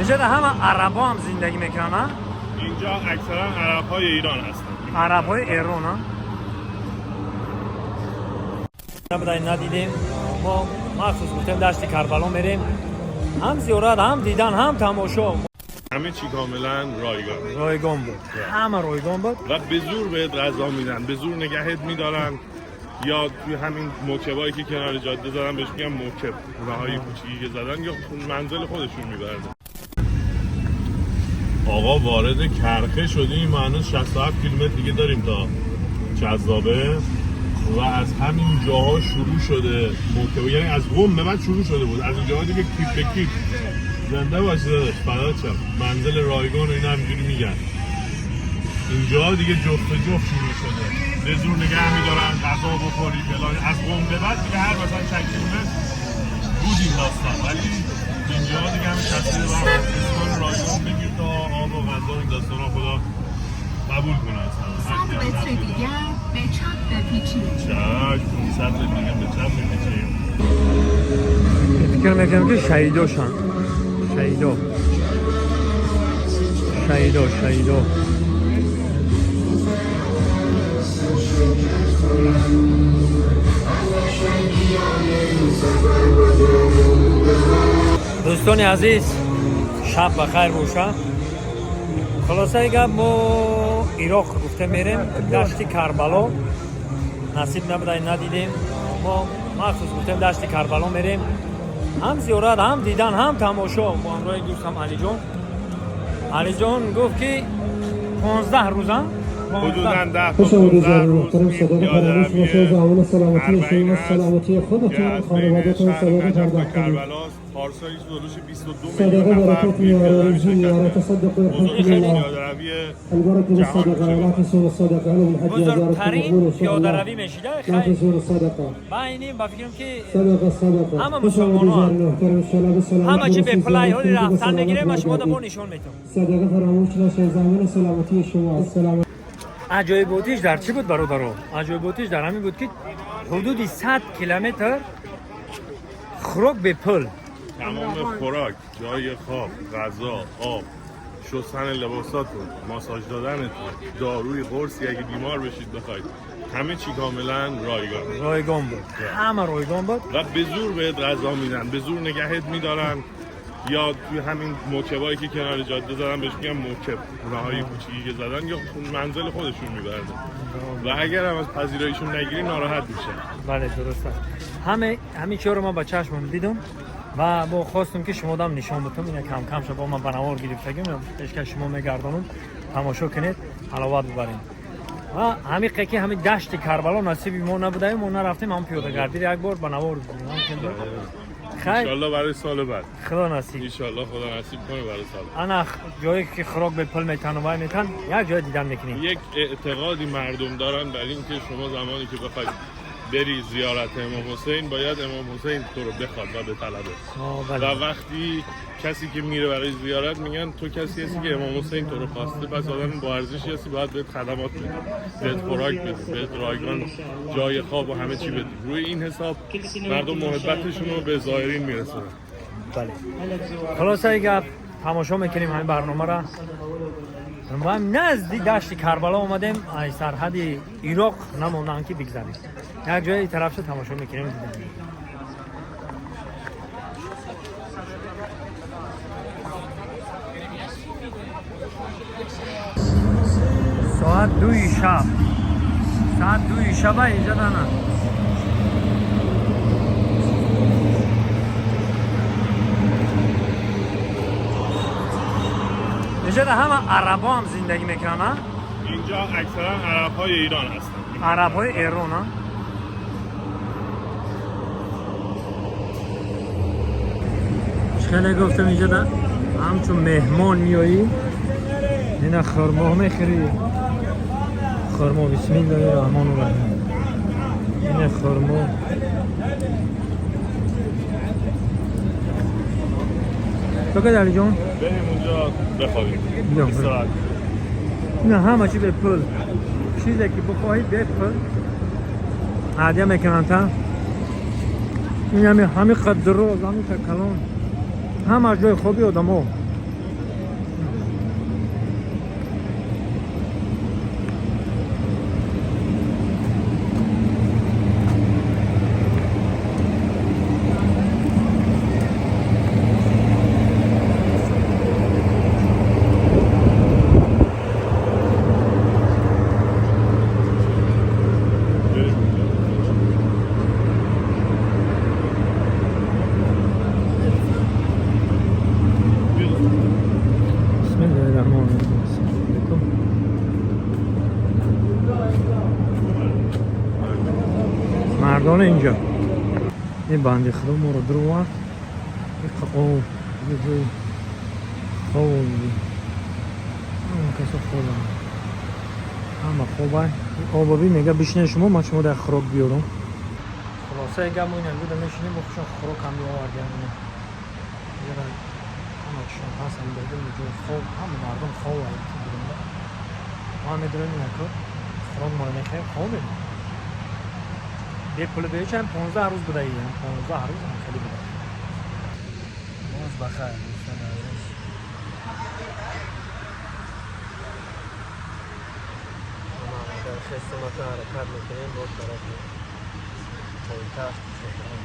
اینجا همه عربا هم زندگی میکنن. اینجا اکثرا عرب های ایران هستن. عرب های ایران ها. ندیدیم ما مخصوص گفتیم دشت کربلا میریم، هم زیارت، هم دیدن، هم تماشا. همه چی کاملا رایگان. رایگان بود، همه رایگان بود. و به زور بهت غذا میدن، به زور نگهت میدارن. یا توی همین موکبایی که کنار جاده زدن، بهش میگن موکب، خونه‌های کوچیکی که زدن، یا منزل خودشون میبرن. آقا وارد کرخه شدیم، ما هنوز 67 کیلومتر دیگه داریم تا جذابه و از همین جاها شروع شده موکب، یعنی از قم به بعد شروع شده بود. از اونجاها دیگه کیپ به کیپ. زنده باشی داداش، فدات شم. منزل رایگان و اینا همینجوری میگن. اینجا دیگه جفت جفت شروع شده، به زور نگه میدارن غذا بخوری فلان. از قم به بعد دیگه هر مثلا چند کیلومتر بود این داستان، ولی اینجا دیگه همه تصویر اسکان رایگان بگیر تا آب و غذا این داستان ها. خدا قبول کنه. اصلا 100 متر دیگر به چپ بپیچید. چشم، 500 متر دیگه به چپ میپیچیم. فکر میکنم که شهیداشن، شهیدا شهیدا شهیدا. دوستان عزیز، شب بخیر باشه. خلاصه گپ ما عراق گفته میریم دشت کربلا. نصیب نبوده، ندیدیم. ما مخصوص گفتیم دشت کربلا میریم، هم زیارت، هم دیدن، هم تماشا. با همراه دوستم علی جان. علی جان گفت که 15 روزم. حدوداً 10 تا خوش آمدید. 15 روز محترم این صداقه پیاده فراموش روی باشه. زمان سلامتی اربعین شما، هست سلامتی که خودتون، از بین خانواده‌تون شهر صداقه نجف تا پرداخت کنید. کربلاست. پارسال جلوش 22 میلیون صدقه نفر برکت توی پیاده میاره، روی روزی شرکت میاره. کردن. تصدق یرحمكم بزرگترین الله. پیاده روی البركة جهان بالصدقة میشه. لا تنسون الصدقة. علم الحج زيارة بزرگترین المقبول ان شاء پیاده الله. روی میشیده. لا خیلی تنسون الصدقة. با اینیم با فکرم که صدقه صدقه. همه خوش آمدید مسلمانان. زائرین محترم، ان شاء الله به سلامت همه چی به برسید. پلای زیارت کنید و به رفتن سلامت میگیره. ما شما برگردید. با نشون میتم. صدقه فراموش نشه، ضامن سلامتی شما. سلامت. عجایباتیش در چی بود برادرو؟ عجایباتیش در همین بود که حدود 100 کیلومتر خوراک به پل. تمام خوراک، جای خواب، غذا، آب، شستن لباساتون، ماساژ دادنتون، داروی قرصی اگه بیمار بشید بخواید، همه چی کاملا رایگان. رایگان بود، همه رایگان بود. و به زور بهت غذا میدن، به زور نگهت میدارن. یا توی همین موکبایی که کنار جاده زدن، بهش میگن موکب، خونه‌های کوچیکی که زدن، یا منزل خودشون میبرن. و اگر هم از پذیراییشون نگیری ناراحت میشن. بله درست است. همه همین چیزا رو من با چشمم دیدم و با خواستم که شما دم نشان بدم. اینا کم کم شد با من بنوار گرفتگیم پیشکش شما میگردانم، تماشا کنید، حلاوت ببرید. و همین که همین دشت کربلا نصیب ما نبوده، ما نرفتیم. هم پیاده گردی یک بار بنوار دیدیم. خیر انشالله برای سال بعد. خدا نصیب. انشالله خدا نصیب کنه برای سال بعد. انا جایی که خوراک به پل میتن و وای میتن، یک جای دیدن میکنیم. یک اعتقادی مردم دارن بر اینکه شما زمانی که بخواید بری زیارت امام حسین، باید امام حسین تو رو بخواد و بطلبه. بله. و وقتی کسی که میره برای زیارت، میگن تو کسی هستی که امام حسین تو رو خواسته، پس آدم با ارزشی هستی، باید بهت خدمات بدیم، بهت خوراک بدیم، بهت رایگان جای خواب و همه چی بدیم. روی این حساب مردم محبتشون رو به زائرین میرسونن. بله، خلاصه گپ تماشا میکنیم همین برنامه را. ما هم نزدیک دشت کربلا اومدیم، از سرحد عراق نموندن که بگذریم. یک جای طرفش تماشا میکنیم، دیدن. ساعت 2 شب، ساعت 2 شب اینجا نه. اینجا همه عربا هم زندگی میکنن. اینجا اکثرا عرب های ایران هستن. عرب های ایران ها. خیلی گفتم اینجا ده همچون مهمان میایی، اینا خرما میخری، خرما. بسم الله الرحمن الرحیم. اینا خرما. تو که علی جان؟ بریم اونجا بخوابیم. بیا. استراحت. نه، همه چی به پول. چیزی که بخواهی به پول هدیه میکنن. تا این همه قدر روز، همین کلان، همه جای خوبی آدمو. Зоҳидона инҷа. Ин банди худо моро дуровард. Об, ҷои хоб. Ҳама касо хобанд. Ҳама хобанд. Обаби мега бишинед шумо, ман шумо дар хӯрок биёрам. Хулосаи гап, мо ин буда мешинем, бо хушон хӯрок ҳам биовардиам. Ҳама чишон ҳаст, ҳам дадим ҷои хоб, ҳама мардум хоб. Ма медонем, инако хӯрок моро мехоҳем, хобем. Бепулу беҳеч ҳам 15 рӯз будаиям, 15 рӯз ҳам хеле буда. Боз бахайр, дӯстони азиз. Дар хестимака ҳаракат мекунем, боз тарафи пойтахт Теҳрон.